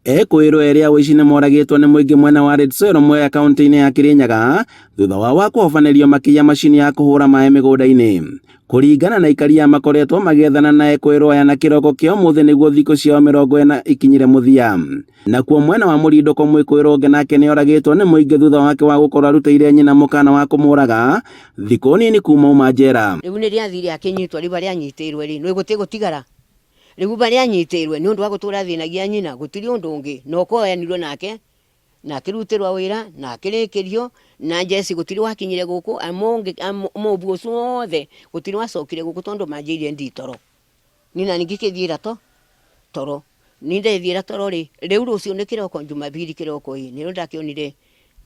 Ekũĩrwo erĩ a ũici nĩmoragĩtwo nĩ mũingĩ mwena wa Red Soil Mwea kaunti-inĩ ya Kirinyaga thutha wao wa kũhobanĩrio makĩiya macini ya kũhũra maĩ mĩgũnda-inĩ. Kũringana na aikari aya makoretwo magĩethana na ekũĩrwo aya na kĩroko kĩa ũmũthĩ nĩguo thikũ ciao 40 ikinyire mũthia. Nakuo mwena wa Mũrindũko mwĩkũĩrwo ũngĩ nake nĩoragĩtwo nĩ mũingĩ thutha wake wa gũkorwo arutĩire nyina mũkana wa kũmũraga thikũ nini kuma auma njera. Rĩu nĩ rĩathire akĩnyitwo rĩu harĩa anyitĩirwe rĩ nĩ gũtĩ gũtigara rĩu harĩa anyitĩirwe nĩ ũndũ wa gũtũra athĩnagia nyina gũtirĩ ũndũ ũngĩ na ũkoyanirwo nake na akĩrutĩrwo wĩra na akĩrĩkĩrio na njeci gũtirĩ wakinyire gũkũ mũbu ũcio wothe gũtirĩ wacokire gũkũ tondũ manjĩire ndi toro niĩ nani ngĩkĩthiĩra to toro niĩ ndethiĩra toro rĩ rĩu rũciũ nĩ kĩroko Jumapili kĩroko ĩ nĩrĩo ndakĩonire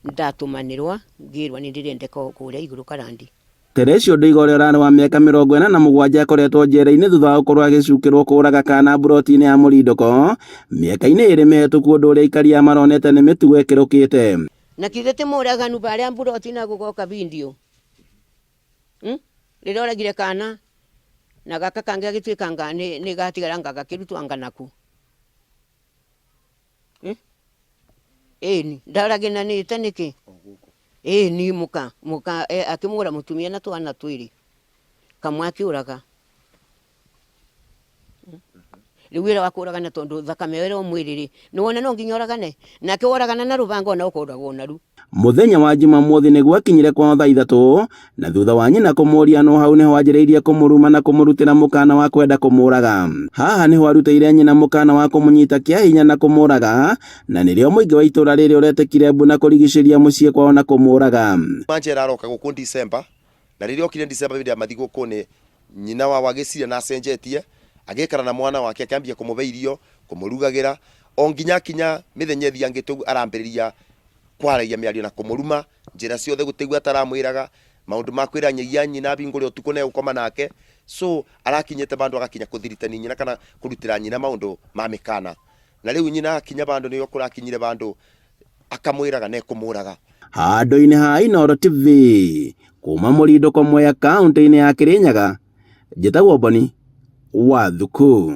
ndatũmanĩrwa ngĩrwo nĩ ndĩrendeka kũrĩa igũrũ Karandi. Teresia Ndũiga ũrĩa ũrarĩ wa mĩaka 47 akoretwo njera-inĩ thutha wa gũkorwo agĩcukĩrwo kũraga kana mburoti-inĩ ya Mũrindũko mĩaka-inĩ ĩrĩ mĩhetũku ũndũ ũrĩa aikari aya maronete nĩ mĩtugo ĩkĩrũkĩte. Na githĩ ti mũraganu barĩa mburoti na gũgoka video hmm? Rĩrĩa oragire kana na gaka kangĩ gagĩtuĩka anga nĩ gatigara anga gakĩrutwo anga naku hmm? Ĩni ndaraginanĩte nĩkĩ? Ĩni mũka mũka eh, akĩmũgũra mũtumia na twana twĩrĩ kamwe akĩũraga rĩu wĩra wa kũragana tondũ thakame ĩyo ĩrĩ mwĩrĩ rĩ nĩwona no nginya ũragane nake woragana na rũbanga ona ũkoragwo naru. Mũthenya wa Jumamothi nĩguo akinyire kwao thaa 3 na thutha wa nyina kũmũria no hau nĩho anjĩrĩirie kũmũruma na kũmũrutĩra mũkana wa kwenda kũmũraga. Haha nĩho arutĩire nyina mũkana wa kũmũnyita kĩa hinya na kũmũraga na nĩrĩo mũingĩ wa itũra rĩrĩ ũretĩkire mbu na kũrigicĩria mũciĩ kwao na kũmũraga. Manjera aroka gũkũ December na rĩrĩa okire December hĩndĩ ya mathigũkũ nĩ nyina wao agĩciria na acenjetie agĩkara na mwana wake akĩambia kũmũhe irio kũmũrugagĩra o nginya akinya mĩthenya ĩthiangĩte ũguo arambĩrĩria kwaragia mĩario na kũmũruma njĩra ciothe gũtĩguo ataramwĩraga maũndũ ma kwĩra nyagia nyina abingũre ũtukũ na egũkoma nake so arakinyĩte bandũ agakinya kũthiritani nyina kana kũrutĩra nyina maũndũ ma mĩkana na rĩu nyina akinya bandũ nĩyo kũrakinyire bandũ akamwĩraga na ekũmũraga. Handũ-inĩ ha Inooro TV kuma Mũrindũko Mwea kaũntĩ-inĩ ya Kĩrĩnyaga, njĩtagwo Boni wa Thuku.